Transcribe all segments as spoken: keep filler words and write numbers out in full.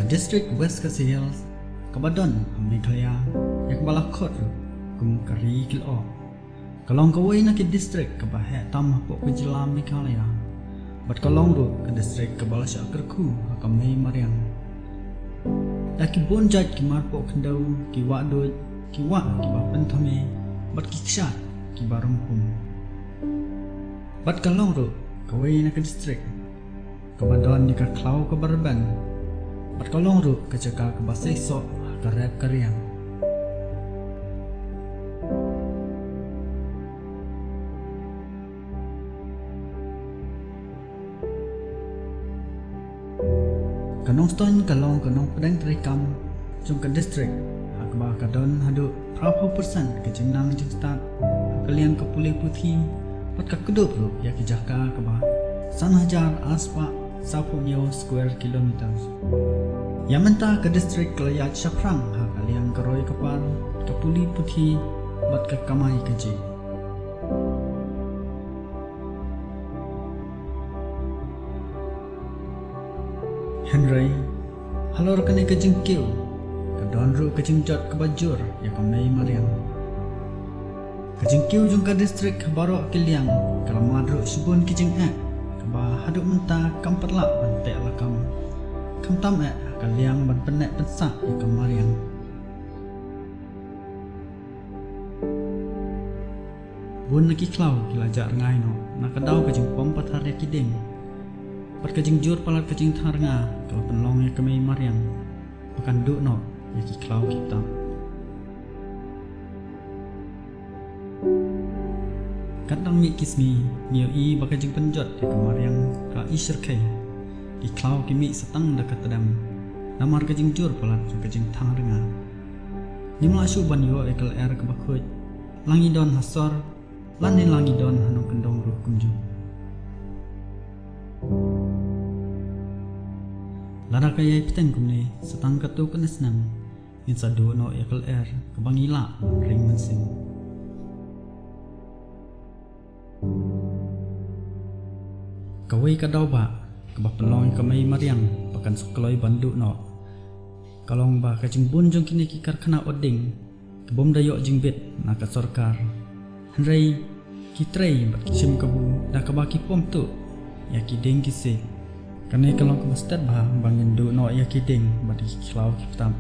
District West Khasi Hills, kaba don ha Meghalaya, ïa kaba la khot ruh kum ka ri ki lyoh, ka long kawei na ki district kaba heh tam hapoh ka jylla Meghalaya. Bad ka long ruh ka district kaba la shah kyrkhu ha ka mei mariang. Da ki bun jait ki marpoh khyndew, ki wah duid, ki wah kiba pynthame, bad ki kshaid kiba rymphum. Bad ka long ruh kawei na ka district kaba don ïa ka khlaw kaba rben, bad ka long ruh ka jaka kaba seisoh ha ka rep ka riang. Ka Nongstoiñ ka long ka nongpdeng treikam jong ka district, ha kaba ka don haduh phra phew percent ka jingnang jingstad ha ka liang ka pule puthi, bad ka kdup ruh ïa ki jaka kaba san hajar ar spah sawphew hynñiew square kilometer. Ïa mynta ka district ka la ïaid shaphrang ha ka liang ka roi ka par, ka pule puthi, bad ka kamai kajih. Hynrei halor kane ka jingkiew, ka don ruh ka jingjot kaba jur ïa ka mei mariang. Ka jingkiew jong ka district ha baroh ki liang ka la mad ruh shibun ki jingeh, kaba haduh mynta kam pat lah ban teh lakam, khamtam eh ha ka liang ban pynneh pynsah ïa ka mariang. Bun na ki khlaw ki la jah rngai noh na ka daw ka jingpom pathar ïa ki dieng, bad ka jingjur palat ka jingthang rnga ka la pynlong ïa ka mei mariang ba kan duh noh ïa ki khlaw ki btap. Katba nang mih ki sngi, ngi ïohi ba ka jingpynjot ïa ka mariang ka i shyrkhei. Ki khlaw ki mih sa tang da ka tdem namar ka jingjur palat jong ka jingthang rnga. Ngim lah shuh ban ïoh ïa ka lyer kaba khuid, la ngi don ha sor lane la ngi don ha nongkyndong ruh kumjuh. Lada ka ïai bteng kumne, sa tang katto katne snem ngin sa duh noh ïa ka lyer kaba ngi lah ban ring mynsiem. Kawei ka daw ba kaba pynlong ïa ka mei mariang ba kan sa kloi ban duh noh ka long ba ka jingbun jong kine ki karkhana odding ki bym da ïoh jingbit na ka sorkar. Hynrei ki trei bad ki shim kabu da kaba ki pom tuh ïa ki dieng ki siej. Kane ka long kaba stet bha ba ngin duh noh ïa ki dieng bad ki khlaw ki btap.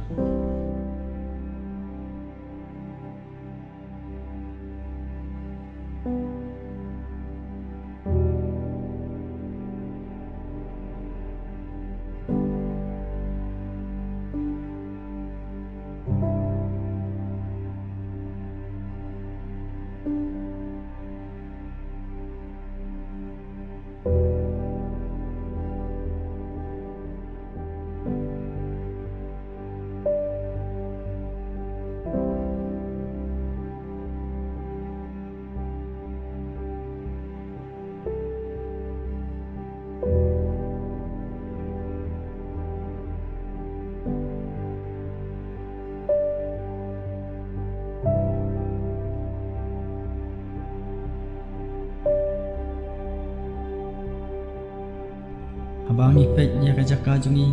Haba ngi peit ïa ka jaka jong ngi,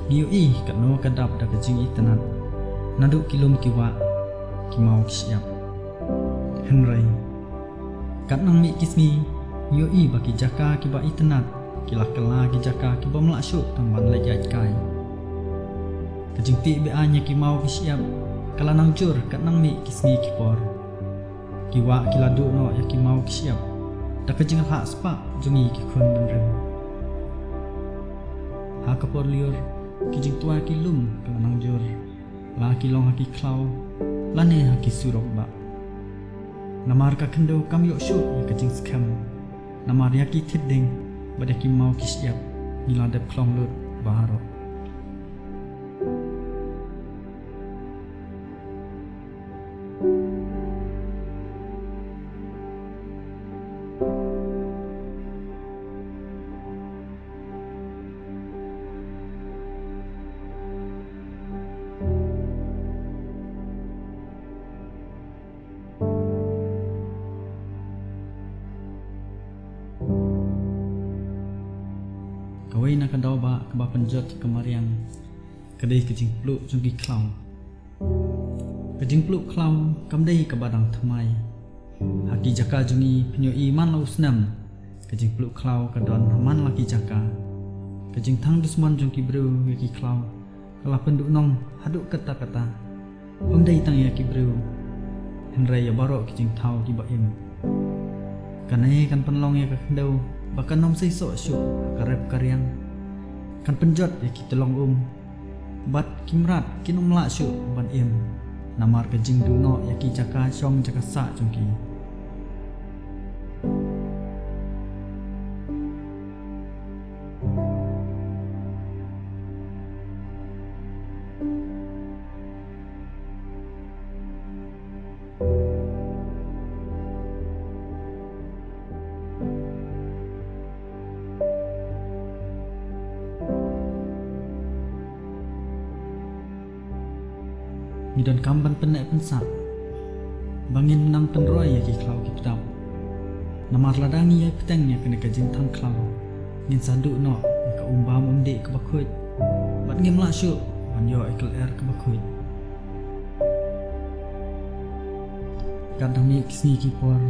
ngi ïohi katno ka dap da ka jingitynnad, naduh ki lum ki wah, ki maw ki shyiap. Hynrei katba nang mih ki sngi, ngi ïohi ba ki jaka kiba itynnad ki la kylla ki jaka ki bym lah shuh tang ban leit ïaid kai. Ka jingtih be-aiñ ïa ki maw ki shyiap ka la nang jur katba nang mih ki sngi ki por. Ki wah ki la duh noh ïa ki maw ki shyiap da ka jinglhah spah jong ngi ki khun bynriew. Ha ka por lyiur, ki jingtwa ki lum ka la nang jur, la ki long ha ki khlaw lane ha ki surok bah. Namar ka khyndew kam ïoh shuh ïa ka jingskhem, namar ïa ki thied dieng bad ïa ki maw ki shyiap ngi la dep khlong lut baroh. Kawei na ka daw ba kaba pynjot ka mariang Ka dei ka jingpluh jong ki khlaw. Ka jingpluh khlaw kam dei kaba dang thymmai. Ha ki jaka jong ngi phin ïohi man la u snem. Ka jingpluh khlaw ka don ha man la ki jaka. Ka jingthang dusmon jong ki briew ïa ki khlaw ka la pynduhnong haduh katta katta. Ym dei tang ïa ki briew, hynrei ïa baroh ki jingthaw kiba im. Kane kan pynlong ïa ka khyndew ba kan ym seisoh shuh ha ka rep ka riang. Kan pynjot ïa ki tyllong um bad ki mrad kin ym lah shuh ban im namar ka jingduh noh ïa ki jaka shong jaka sah jong ki. Ngi donkam ban pynneh pynsah ba ngin nang pynroi ïa ki khlaw ki btap. Namar lada ngi ïai bteng ïa kane ka jingthang khlaw, ngin sa duh noh ïa ka um bam um dih kaba khuid bad ngim lah shuh ban ïoh ïa ka lyer kaba khuid. Katba mih ki sngi ki por,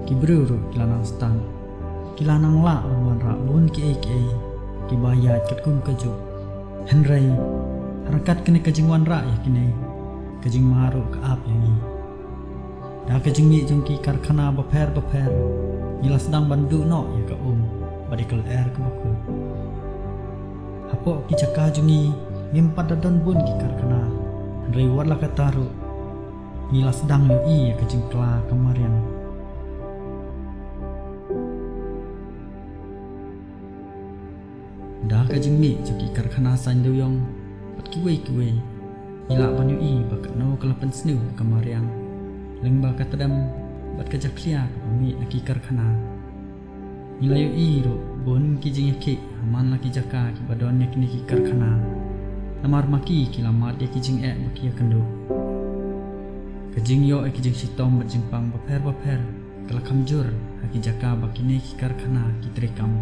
ki briew ruh ki la nang stad. Ki la nang lah ban wanrah bun kiei kiei kiba ïaid katkum ka juk. Hynrei ha ryngkat kane ka jingwanrah ïa kine, ka jingma ruh ka ap ïa ngi. Da ka jingmih jong ki karkhana bapher bapher, ngi la sdang ban duh noh ïa ka um bad ïa ka lyer kaba khuid. Hapoh ki jaka jong ngi ngim pat da don bun ki karkhana, hynrei wat la katta ruh ngi la sdang ïohi ïa ka jingkylla ka mariang. Da ka jingmih jong ki karkhana saiñ dewiong bad kiwei kiwei, ngi lah ban ïohi ba kano ka la pynsniew ka mariang lyngba ka tdem bad ka jakhlia kaba mih na ki karkhana. Ngi la ïohi ruh bun ki jingïakhih ha man la ki jaka kiba don ïa kine ki karkhana. Namar ma ki ki la mad ïa ki jingeh ba ki ïakynduh. Ka jingïoh ïa ki jingshitom bad jingpang bapher bapher ka la kham jur ha ki jaka ba kine ki karkhana ki treikam.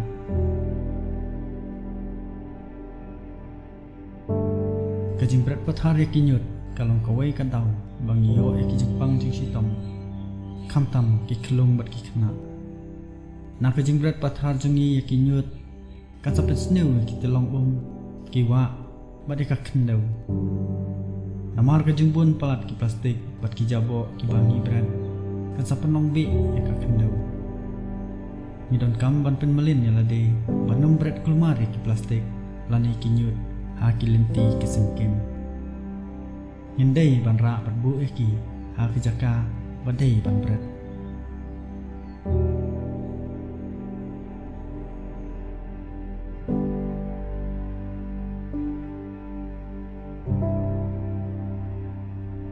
Ka jingbret pathar ïa ki ñiut ka long kawei ka daw ba ngi ïoh ïa ki jingpang jingshitom, khamtam ki khyllung bad ki khynnah. Na ka jingbret pathar jong ngi ïa ki ñiut, kan sa pynsniew ïa ki tyllong um, ki wah bad ïa ka khyndew. Namar ka jingbun palat ki plastik bad ki jaboh kiba ngi bret, kan sa pynlong bih ïa ka khyndew. Ngi donkam ban pynmlien ïa lade ban ym bret kulmar ïa ki plastik lane ki ñiut ha ki lynti ki syngkien. Ngin dei ban rah bad buh ïa ki ha ki jaka ba dei ban bret.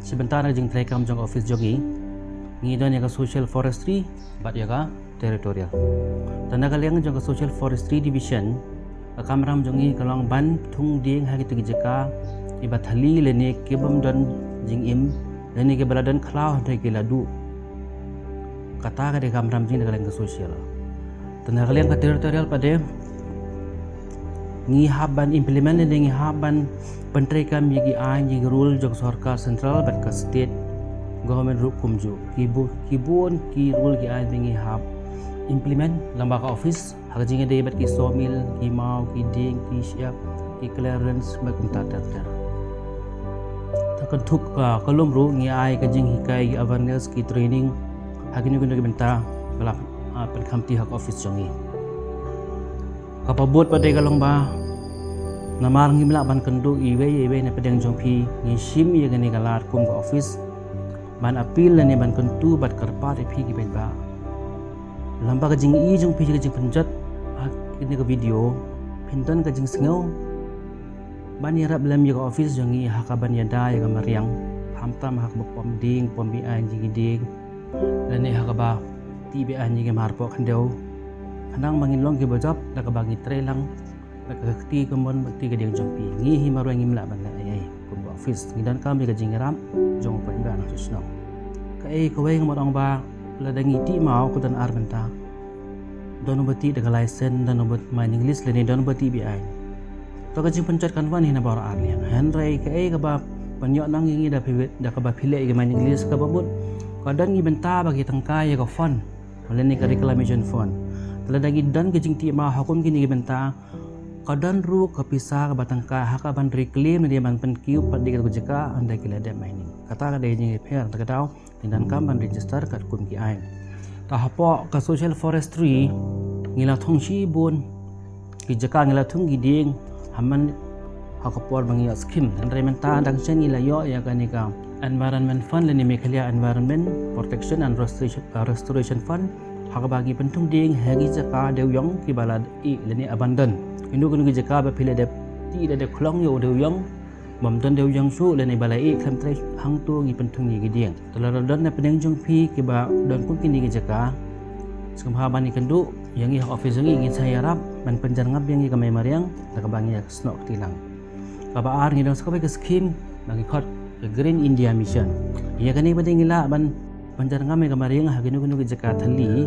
Shi bynta na ka jingtreikam jong ka office jong ngi, ngi don ïa ka Social Forestry bad ïa ka Territorial. Te na ka liang jong ka Social Forestry Division, ka kamram jong ngi ka long ban thung dieng ha kito ki jaka kiba thali lane ki bym don jingim lane kiba la don khlaw hynrei ki la duh. Kata ka dei ka kamram jong ngi na ka liang ka social. Te na ka liang ka territorial pat de ngi hap ban implement lane ngi hap ban pyntreikam ïa ki aiñ ïa ki rule jong ka sorkar central bad ka state government ruh kumjuh. Ki bu-, ki bun ki rule ki aiñ ba ngi hap implement lyngba ka office ha ka jingïadei bad ki sawmill, ki maw, ki dieng, ki shyiap, ki clearance bad kumta ter ter. Te kynthup ka, ka lum ruh ngi ai ka jinghikai, ki awareness, ki training ha kino kino ki bynta ba la, ah, pynkhamti ha ka office jong ngi. Kaba bud pat de ka long ba namar ngim lah ban kynduh iwei ïa iwei na pdeng jong phi, ngi shim ïa kane ka lad kum ka office ban appeal lane ban kyntu bad kyrpad ïa phi ki paidbah. Lyngba ka jingïohi jong phi ka jingpynjot ha kane ka video, phin don ka jingsngew ban ïarap lem ïa ka office jong ngi ha kaban ïada ïa ka mariang, khamtam ha kaba pom dieng pom be-aiñ jong ki dieng lane ha kaba tih be-aiñ jong ki mar poh khyndew. Khnang ba ngin long kiba jop da kaba ngi trei lang da ka kti kamon bad ka kti kadiang jong phi. Ngi hi marwei ngim lah ban leh ei ei kum ka office. Ngi donkam ïa ka jingïarap jong u paidbah na shnong. Kaei kawei nga mut ong ba lada ngi tih maw ka don ar bynta. Don uba tih da ka license, don uba, ma English lane don uba tih be-aiñ. Ka jingpynjot kan wan hi na baroh ar liang. Hynrei kaei kaba pynïoh nang ïa ngi da phi, da kaba phi leh ïa ka mining lease kaba mut ka don ngi bynta ba ki tyngkai ïa ka fund lane ka reclamation fund. Te lada ngi don ka jingtih ma hukum kine ki bynta, ka don ruh ka pisa kaba tyngkai ha ka ban reclaim ne ban pynkiew pat ïa ka jaka ynda ki la dep mining. Kata ka dei jingïapher, te ka daw ngi donkam ban register katkum ki aiñ. Te hapoh ka social forestry ngi la thung shibun ki jaka, ngi la thung ki dieng ha man ha ka por ba ngi ïoh scheme. Hynrei mynta dang shen ngi la ïoh ïa kane ka Environment Fund lane Meghalaya Environment Protection and Restoration, uh, Restoration Fund, ha kaba ngi pynthung dieng ha ki jaka dewïong kiba la ih lane abandon. Kino kino ki jaka ba phi la dep tih, la dep khlong ïa u dewïong bym don dewïong shuh lane ba la ih khlem trei, hangto ngi pynthung ïa ki dieng. Te lada don na pdeng jong phi kiba don kum kine ki jaka, sngewbha ban ïakynduh ïa ngi ha office jong ngi, ngin sa ïarap ban pynjyrngam ïa ngi ka mai mariang da kaba ngi ïa snoh kti lang. Kaba ar, ngi don sa kawei ka scheme ba ngi khot ka Green India Mission. Ïa kane ba dei ngi lah ban pynjyrngam ïa ka mariang ha kino kino ki jaka thylli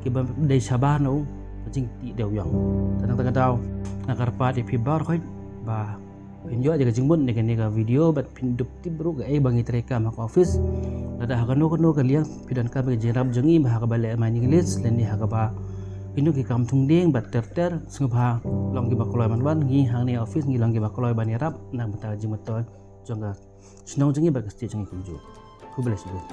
kiba dei shabar na u ka jingtih dewïong. Te nangta ka daw nga kyrpad ïa phi baroh khoit ba phin ïoh ïa ka jingmut na kane ka video bad phin dup tip ruh kaei ba ngi treikam ha ka office. Lada ha kano kano ka liang phi donkam ïa ka jingïarap jong ngi ba ha kaba leh mining lease lane ha kaba kino ki kam thung dieng bad ter ter, sngewbha long kiba kloi ban wan. Ngi hangne office ngi long kiba kloi ban ïarap na ka bynta ka jingmyntoi jong ka shnong jong ngi bad ka state jong ngi kumjuh. Khublei shibun.